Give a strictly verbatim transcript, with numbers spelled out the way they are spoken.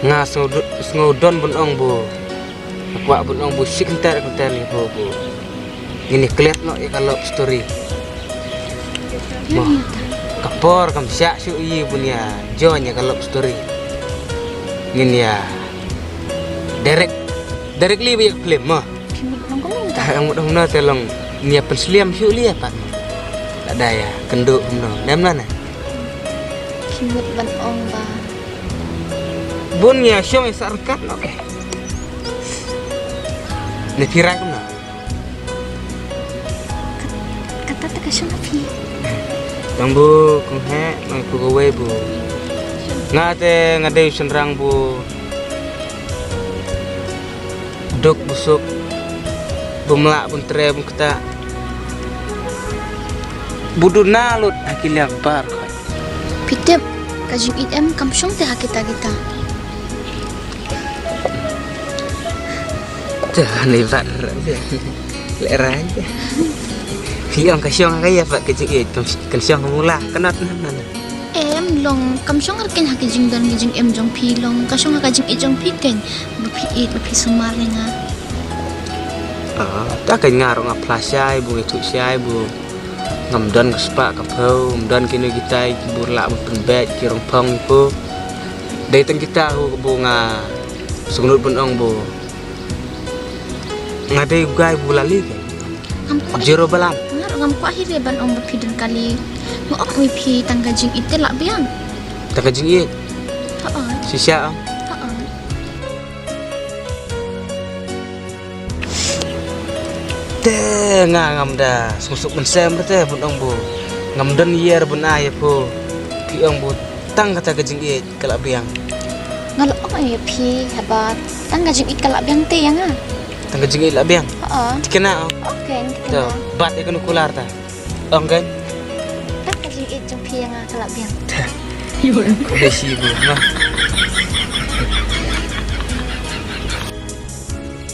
Nga sngew du-, sngew don ban ong bu. Nga kwah ban ong bu shi kynter kynter ni bu bu. Ngin ïa klet noh ïa ka love story. Mo. Ka por kam shah shuh ïa bun ïa join ïa ka love story. Ngin ïa direct, directly ba ïa ka film mo. Phi mut nong kumno? Ah, ang mut nong kumno te long nia pynsliam shuh lia pat. Lada ïa kynduh kumno. Dem na ne. Phi mut ban ong ba. Bun nia shong ïa sa ryngkat no ke. Ne phi rai kumno. Kata te ka shong ha phi. Tang bu kong he nang ku kawei bu. Nga te nga dei u shynrang bu. Duk bu suk. Bym lah bun tre bun kata. Bu duna lut ha ki liang bar khoi. Phi tip ka jingïeit em kam shong te ha kita kita. Te ni bar. Le ran. Phi ong ka shong ha ka ïa pat ka jingïeit kam kan shong ha mula ka nat na na. Em long kam shong ar ken ha ka jingdon ka jingem jong phi long ka shong ha ka jingïeit jong phi ken. Ba phi ïeit ba phi sumar ïa nga. Ah, ta ka nga rong ap phla shai bu ngi thu shai bu. Ngam don ka spah ka phew, ngam don kino kitai ki bu lah ban pynbeit ki rong phong ko. Dei tang kita hu bu nga sngewnud ban ong bu. Nga dei u guy bu lali ke. Ngam kwah. Zero balance. Nga ruh ngam kwah hi re ban ong ba phi don kali. Nga ong wi phi tang ka jingïeit te lah biang. Tang ka jingïeit. Ha. Shisha ong. Ha. Te nga ngam da suk suk mynsiem te bun ong bu. Ngam don ïer bun ai phu. Phi ong bu tang kata ka jingïeit ka la biang. Nga la ong ïa phi haba tang ka jingïeit ka la biang te ïa nga. Tang ka jingïeit la biang. Ha. Tikna ong. Okay, tikna. Bat ïa kanu kular ta. Ong kan. Tang ka jingïeit jong phi ïa nga ka la biang. Ïa. Khublei shi bu ma.